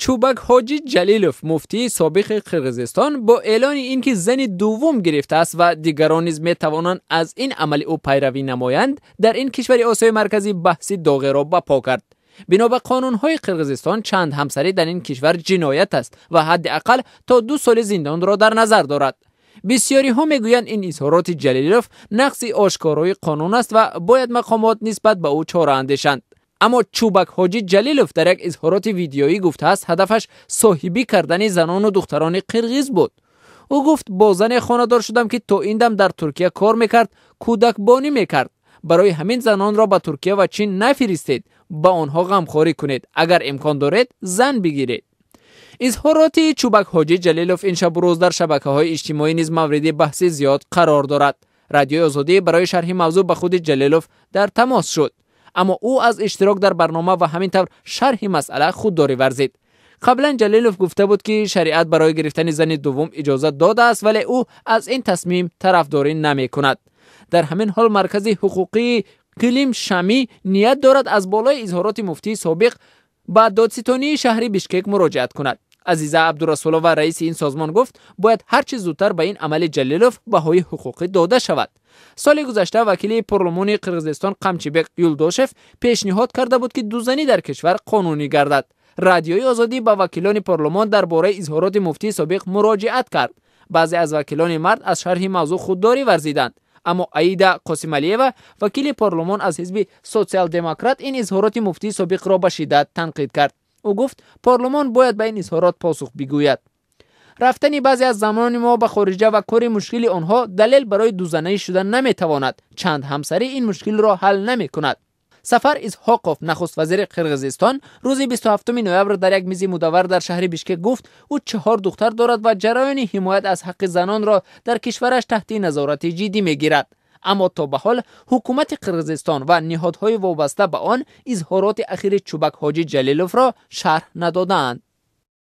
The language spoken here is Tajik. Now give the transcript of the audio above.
Чӯбак Ҳоҷӣ Ҷалилов, муфтии собиқи Қирғизистон, бо эълони ин ки зани дуввум гирифтааст ва дигарон низ метавонанд аз ин амали ӯ пайравӣ намоянд, дар ин кишвари Осиёи Марказӣ баҳси доғеро ба по кард. Бино ба қонунҳои Қирғизистон, чанд ҳамсарӣ дар ин кишвар ҷиноят аст ва ҳадди ақал то 2 соли зиндонро дар назар дорад. Бисёриҳо мегӯянд, ин изҳороти Ҷалилов нақси ошкорои қонун аст ва бояд мақомот нисбат ба ӯ чора андешанд. Аммо Чӯбак Ҳоҷӣ Ҷалилов дар як изҳороти видеоӣ гуфтааст, ҳадафаш соҳибӣ кардани занону духтарони қирғиз буд. Ӯ гуфт: бо зане хонадор шудам, ки то ин дам дар Туркия кор мекард, кӯдакбонӣ мекард. Барои ҳамин занонро ба Туркия ва Чин нафиристед, ба онҳо ғамхорӣ кунед, агар имкон доред, зан бигиред. Изҳороти Чӯбак Ҳоҷӣ Ҷалилов ин шабу рӯз дар шабакаҳои иҷтимоӣ низ мавриди баҳси зиёд қарор дорад. Радиои Озодӣ барои шарҳи мавзӯъ ба худи Ҷалилов дар тамос шуд, аммо ӯ аз иштирок дар барнома ва ҳамин тавр шарҳи масъала худдорӣ варзид. Қаблан Ҷалилов гуфта буд, ки шариат барои гирифтани зани дуввум иҷозат додааст, вале ӯ аз ин тасмим тарафдорӣ намекунад. Дар ҳамин ҳол маркази ҳуқуқии Қилим Шамӣ ният дорад аз болои изҳороти муфтии собиқ ба додситонии шаҳри Бишкек муроҷиат кунад. Азиза Абдурасулова, раиси ин созмон, гуфт, бояд ҳарчи зудтар ба ин амали Ҷалилов баҳои ҳуқуқӣ дода шавад. Соли гузашта вакили парлумони Қирғизистон Қамчибек Юлдошев пешниҳод карда буд, ки дузанӣ дар кишвар қонунӣ гардад. Радиои Озодӣ ба вакилони парлумон дар бораи изҳороти муфтии собиқ муроҷиат кард. Баъзе аз вакилони мард аз шарҳи мавзӯъ худдорӣ варзиданд, аммо Аида Қосималиева, вакили парлумон аз ҳизби Социал-демократ, ин изҳороти муфтии собиқро ба шиддат танқид кард. Ӯ гуфт, парлумон бояд ба ин изҳорот посух бигӯяд. Рафтани баъзе аз занони мо ба хориҷа ва кори мушкили онҳо далел барои дузанагӣ шудан наметавонад. Чанд ҳамсарӣ ин мушкилро ҳал намекунад. Сафар Исҳоқов, нахуст вазири Қирғизистон, рӯзи 27 ноябр дар як мизи мудаввар дар шаҳри Бишкек гуфт, ӯ 4 духтар дорад ва ҷараёни ҳимоят аз ҳаққи занонро дар кишвараш таҳти назорати ҷиддӣ мегирад. Аммо то ба ҳол ҳукумати Қирғизистон ва ниҳодҳои вобаста ба он изҳороти ахири Чӯбак Ҳоҷӣ Ҷалиловро шарҳ надодаанд.